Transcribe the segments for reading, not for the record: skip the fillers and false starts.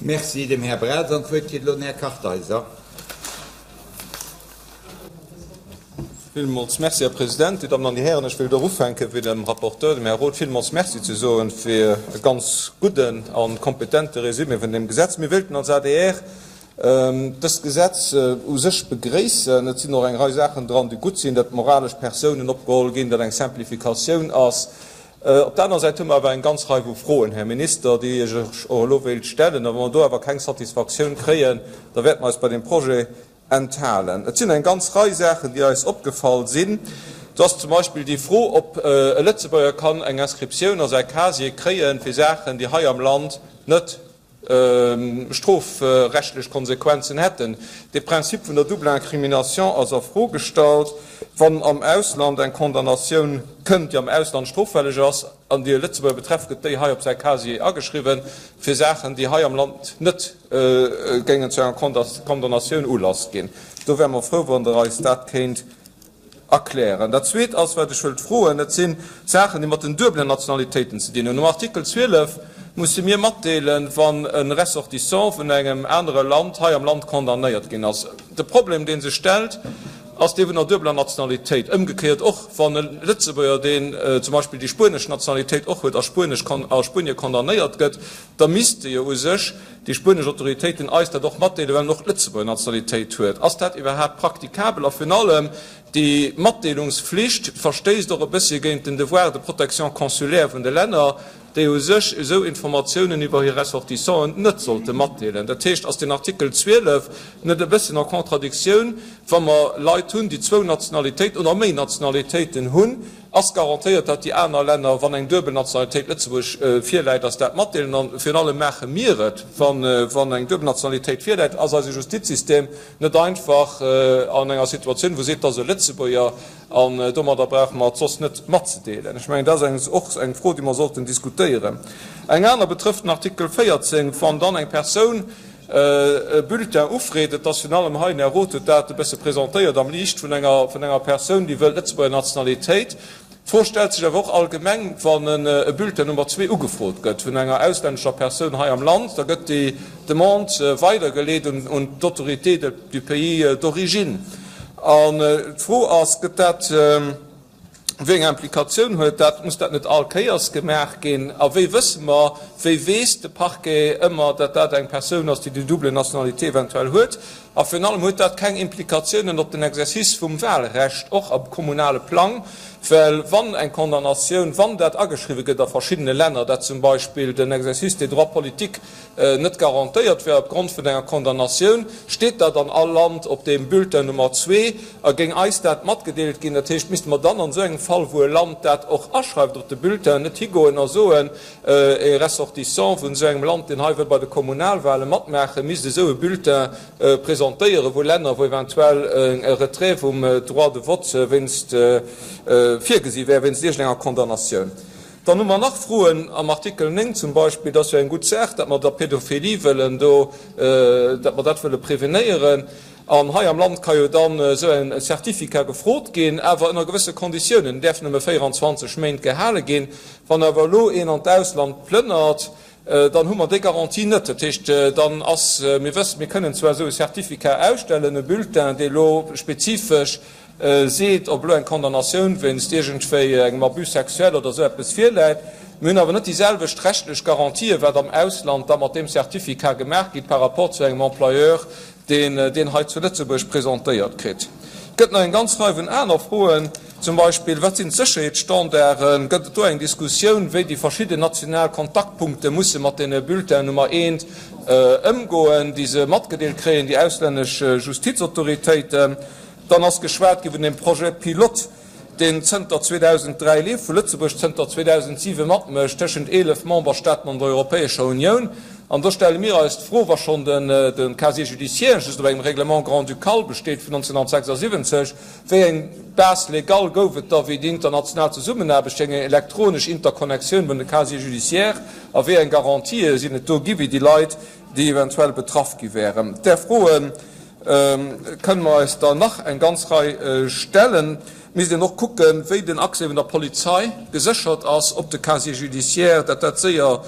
Merci dem Här Braz. An d'Wuert kritt elo den Här Kartheiser. Villmools Merci, Här President. Dir Dammen an Dir Hären, ech wéilt och ufänken, fir dem Rapporteur, dem Här Roth, villmools Merci ze soen fir e ganz gudden a kompetente Résumé vun deem Gesetz. Mir wéilten als adr dëst Gesetz u sech begréissen. Et sinn och eng Rei Saachen dran, déi gutt sinn, datt moralesch Persounen opgeholl ginn, datt eng Simplificatioun ass. Op der anerer Säit hu mer awer eng ganz Rei vu Froen, Här Minister, déi ech Iech och elo wéilt stellen. A wa mer do awer keng Satisfaktioun kréien, da wäerte mer eis bei deem Projet enthalen. Et sinn eng ganz Rei Saachen, déi eis opgefall sinn. Do ass zum Beispill déi Fro, ob e Lëtzebuerger kann eng Inscriptioun a säi Casier kréien, fir Saachen, déi hei am Land net strofrechtlech Konsequenzen hätten. De Prinzip vun der double incrimination ass a Fro gestallt, wann am Ausland eng Condamnatioun kënnt, déi am Ausland stroffälleg ass an déi e Lëtzebuerger betrefft, gëtt déi hei op säi Casier ageschriwwen, fir Saachen, déi hei am Land net géingen zu enger Condamnatioun Ulass ginn. Do wäre mer frou, wann Der eis dat kéint erklären. Dat Zweet ass, wat ech wëllt froen, dat si Saachen, déi mat den duebelen Nationalitéiten ze dinn hunn. Um Artikel 12 musse mir matdeelen, wann e Ressortissant vun engem anere Land hei am Land condamnéiert ginn ass. De Problem, dee sech stellt, ass dee vun der duebeler Nationalitéit. Ëmgekéiert och, wann e Lëtzebuerger, deen zum Beispill déi spuenesch Nationalitéit och huet, a Spuenie condamnéiert gëtt, da misste jo u sech déi spuenesch Autoritéiten eis dat och matdeelen, well en och d'Lëtzebuerger Nationalitéit huet. Ass dat iwwerhaapt praktikabel? A virun allem, déi Matdeelungsflicht verstéisst och e bëssche géint den Devoir de protection consulaire vun de Länner, déi u sech esou Informatiounen iwwer hir Ressortissanten net sollte matdeelen. Dat heescht, ass den Artikel 12 net e bësschen en Contradictioun, wa mer Leit hunn, déi zwou Nationalitéiten oder méi Nationalitéiten hunn, Ass garantéiert, datt déi aner Länner, wann eng duebel Nationalitéit Lëtzebuerg virläit, ass dat matdeelen? An virun allem maache mir et, wann eng duebel Nationalitéit virläit? Ass eise Justizsystem net einfach an enger Situatioun, wou seet, dat ass e Lëtzebuerger an domadder brauche mer et soss net matzedeelen? Ech mengen, dat ass och eng Fro, déi mer sollten diskutéieren. Eng aner betrëfft den Artikel 14, wann dann eng Persoun e Bulletin ufreet, et ass virun allem hei, den Här Roth huet dat e bësse presentéiert am Liicht vun enger, vun enger Persoun, déi wëll d'Lëtzebuerger Nationalitéit. D'Fro stellt sech awer och allgemeng, wann e Bulletin Nummer zwee ugefrot gëtt vun enger auslännescher Persoun hei am Land, da gëtt déi Demande weidergeleet un, un d'Autorité du pays d'origine. An d'Fro ass, Gëtt dat, Wéi eng Implikatioun huet dat? Muss dat net all Kéiers gemaach ginn? A wéi wësse mer, wéi weess de Parquet ëmmer, datt dat eng Persoun ass, déi déi double Nationalité eventuell huet? A virun allem, huet dat keng Implikatiounen op den Exercice vum Wahlrecht, och am kommunale Plang? Well wann eng Condamnatioun, wann dat ageschriwwe gëtt a verschiddene Länner, dat zum Beispill den Exercice des droits politiques net garantéiert wär opgrond vun enger Condamnatioun, steet dat an all Land op deem Bulletin Nummer zwee a géing eis dat matgedeelt ginn. Dat heescht, misste mer dann an esou engem Fall, wou e Land dat och aschreift op de Bulletin, net higoen a soen, e Ressortissant vun esou engem Land, deen hei wëll bei de Kommunalwahlen matmaachen, misst esou e Bulletin presentéieren, wou Länner, wou eventuell e Retrait vum Droit de vote wéinst virgesi wär, wéinst iergendenger Condamnatioun. Dann hu mer nach Froen am Artikel 9 zum Beispill, dat ass jo eng gutt Saach, datt mer der Pädophilie wëllen do, datt mer dat wëlle prevenéieren. An hei am Land ka jo dann esou e Certificat gefrot ginn, awer ënner gewësse Konditiounen. En däerf nëmme 24 Méint gehale ginn. Wann awer elo een an d'Ausland plënnert, dann hu mer déi Garantie net. Dat heescht, dann ass, mir wëssen, mir kënnen zwar esou e Certificat ausstellen, e Bulletin, dee elo spezifesch Seet, ob elo eng Condamnatioun wéinst iergendwéi engem Abus sexuel oder esou eppes virläit. Mir hunn awer net déi selwecht rechtlech Garantien, wat am Ausland da mat deem Certificat gemaach gétt par rapport zu engem Employeur, deen deen hei zu Lëtzebuerg presentéiert kritt. Et gëtt nach eng ganz Rei vun aner Froen, zum Beispill, Wat sinn d'Sécherheetsstandarden? Gëtt et do eng Diskussioun, wéi déi verschidden national Kontaktpunkte musse mat deene Bulletinen Nummer eent ëmgoen, déi se matgedeelt kréien, déi auslännesch Justizautoritéiten? Dann ass geschwat gi vun deem Projet pilote, deen zënter 2003 leeft, wou Lëtzebuerg zënter 2007 matmécht, tëschent 11 Memberstaaten an der Europäescher Unioun. An do stelle mir eis d'Fro, wa schonn de Casier judiciaire just op engem Règlement grand-ducal besteet vun 1976, wéi eng Base légale gouf et da, wéi déi international Zesummenaarbecht, wéi eng elektronesch Interconnectioun vun de Casiers judiciaires a wéi eng Garantië sinn et do gi wéi déi Leit, déi eventuell betraff gi wären. Där Froe kënnen mer eis der nach eng ganz Rei stellen. Et misst een och kucken, wéi den Accès vun der Polizei geséchert ass op de Casier judiciaire, datt dat séier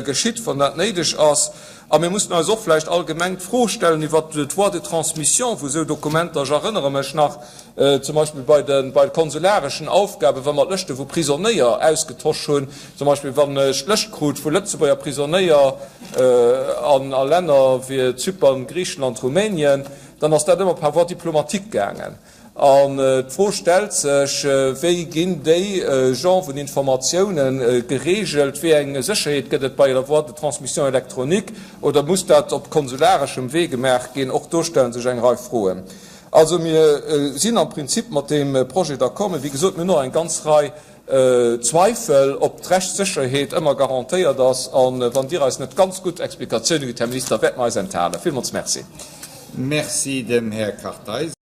geschitt, wann dat néideg ass. A mir mussen eis och vläicht allgemeng d'Fro stellen iwwert d'Voie de transmission vu sou Dokumenter. Ech erënnere mech nach zum Beispill bei de bei konsulareschen Aufgaben, wa mer d'Lëschte vu Prisonéier ausgetosch hunn, zum Beispill wann ech d'Lëscht krut vu Lëtzebuerger Prisonéier an a Länner wéi Zypern, Griichenland, Rumänien, dann ass dat ëmmer par voie diplomatique gaangen. An d'Fro stellt sech, Wéi ginn déi Genre vun Informatiounen geregelt? Wéi eng Sécherheet gëtt et bei der Voie de transmission électronique? Oder muss dat op konsulareschem Wee gemaach ginn? Och do stelle sech eng Rei Froen. Also mir sinn am Prinzip mat deem Projet d'accord, mä wéi gesot, mir hunn och eng ganz Rei Zweifel, ob d'Rechtssécherheet ëmmer garantéiert ass. A wann Dir eis net ganz gutt Explikatiounen gitt, Här Minister, wäerte mer eis enthalen. Villmools Merci. Merci dem Här Kartheiser.